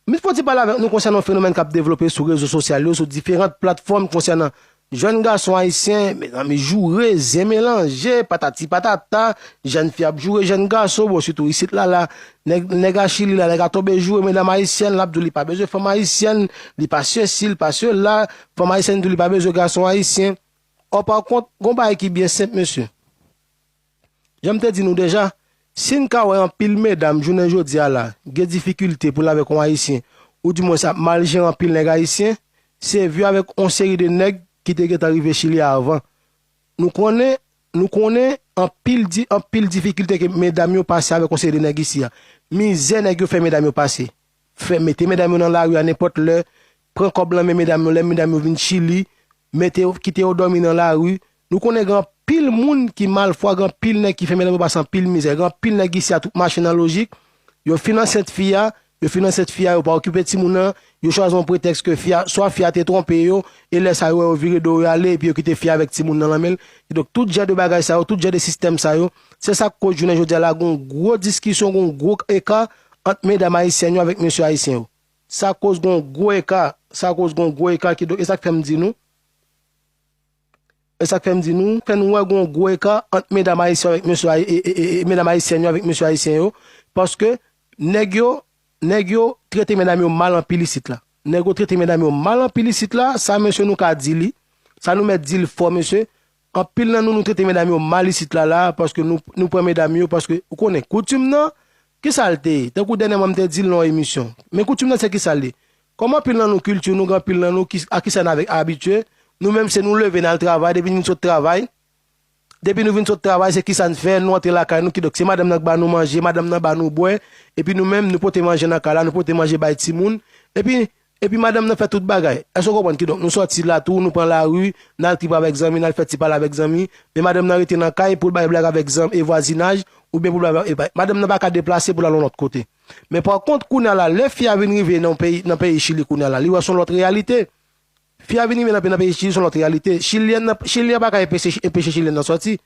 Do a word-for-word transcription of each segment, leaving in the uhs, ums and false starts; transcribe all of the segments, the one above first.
M vin fè yon ti pale avèk nou konsènan yon fenomèn k ap devlope sou rezo sosyal yo, sou diferan platfòm konsènan jèn gason ayisyen, mezanmi, joure, zen melanje, patati patata, jèn fi ap joure jèn gason, bon, sitou isit la, la, nèg, nèg a Chili la, nèg a tonbe joure medam ayisyèn, l ap di w li pa bezwen fanm ayisyèn, li pa sesi, li pa sela, fanm ayisyèn di w li pa bezwen gason ayisyen. Ò, pa kont, gon bagay ki byen senp, mesye. Jan m te di nou deja, si n ka wè anpil medam jounen jodi a la, gen difikilte pou l avèk yon ayisyen, oudimwens ap mal jere anpil nèg ayisyen, se vi avèk yon seri de nèg ki te gentan rive Chili a avan. Nou konnen, nou konnen anpil di, anpil difikilte ke medam yo pase avèk yon seri de nèg isi a. Mizè nèg yo fè medam yo pase. Fè mete medam yo nan lari a nenpòt lè, pran kòb nan men medam yo, lè medam yo vin Chili, mete yo, kite yo dòmi nan lari. Nou konnen gen anpil moun ki malfwa, gen anpil nèg ki fè medam yo pase anpil mizè, gen anpil nèg isi a tout mache nan lojik, yo fin ansent fi a, yo fin ansent fi a, yo pa okipe timoun nan, yo chwazi yon pretèks ke fi a, swa fi a te twonpe yo, e lè sa yo wè yo vire do yo ale, epi yo kite fi a avèk timoun nan nan men l. Kidonk tout jan de bagay sa yo, tout jan de sistèm sa yo, se sa k koz jounen jodi a la, gon gwo diskisyon, gon gwo eka ant medam ayisyèn yo avèk mesye ayisyen yo. Sa koz gon gwo eka, sa koz gon gwo eka, kidonk, e sa k fè m di nou, e sa k fè m di nou, fè nou wè gon gwo eka ant medam ayisyen avèk mesye ayi-, e, e, e, e, medam ayisyèn yo avèk mesye ayisyen yo, paske nèg yo, nèg yo trete medam yo mal anpil isit la. Nèg yo trete medam yo mal anpil isit la, sa mesye nou ka di li, sa nou mèt di l fò, mesye, anpil nan nou, nou trete medam yo mal isit la, la, paske nou, nou pran medam yo, paske ou konnen, koutim nan, kisa l te ye? Tankou dènyèman m te di l nan yon emisyon. Men koutim nan se kisa l ye? Kòm anpil nan nou kilti nou, gen anpil nan nou ki, a kisa n avèk abitye, nou menm se nou leve n al travay, depi n vin sot travay, depi nou vin sot travay, se kisa n fè, nou antre lakay nou, kidonk se madanm nan k ba nou manje, madanm nan ba nou bwè, epi nou menm, nou pote manje nan kay la, nou pote manje bay timoun, epi, epi madanm nan fè tout bagay. Èske w konprann? Kidonk, nou sòti la tou, nou pran lari, n al trip avèk zanmi, n al fè ti pale avèk zanmi, men madanm nan rete nan kay pou l bay blag avèk zanmi e vwazinaj, oubyen pou l bay, e bay, madanm nan pa ka deplase pou l al yon lòt kote. Men pa kont, kounye a la, lè fi a vin rive nan peyi, nan peyi Chili kounye a la, li wè se yon lòt reyalite. Fi a vin rive nan, nan peyi Chili, se yon lòt reyalite. Chilyen nan, Chilyen pa ka enpeche, enpeche Chilyen nan sòti.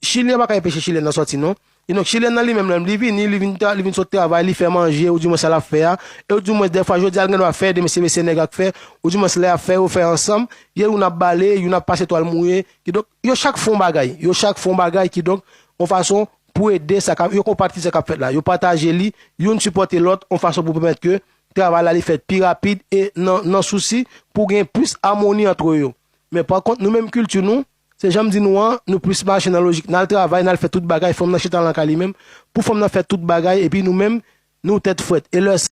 Chilyen pa ka enpeche Chilyen nan sòti, non. E donk, Chilyen nan li menm, lè li vini, li vin, tra- li vin sot travay, li fè manje, oudimwens sa l ap fè a. E oudimwens, dèfwa, jodi a, l gen dwa fè, demen se mesye nèg la k fè, oudimwens lè y ap fè, yo fè ansanm, gen youn ap bale, youn ap pase twal mouye. Kidonk, yo chak fè yon bagay. Yo chak fè yon bagay, kidonk, yon fason pou ede sa k ap, yo konpatri sa k ap fèt la. Yo pataje li, youn sipòte lòt, yon fason pou pèmèt ke travay la li fèt pi rapid e nan, nan sousi pou gen plis amoni ant yo. Men pa kont, nou menm kilti nou, se jan m di nou an, nou plis mache nan lojik, n al travay, n al fè tout bagay, fanm nan chita nan kay li menm, pou fanm nan fè tout bagay, epi nou menm, nou tèt frèt. E lè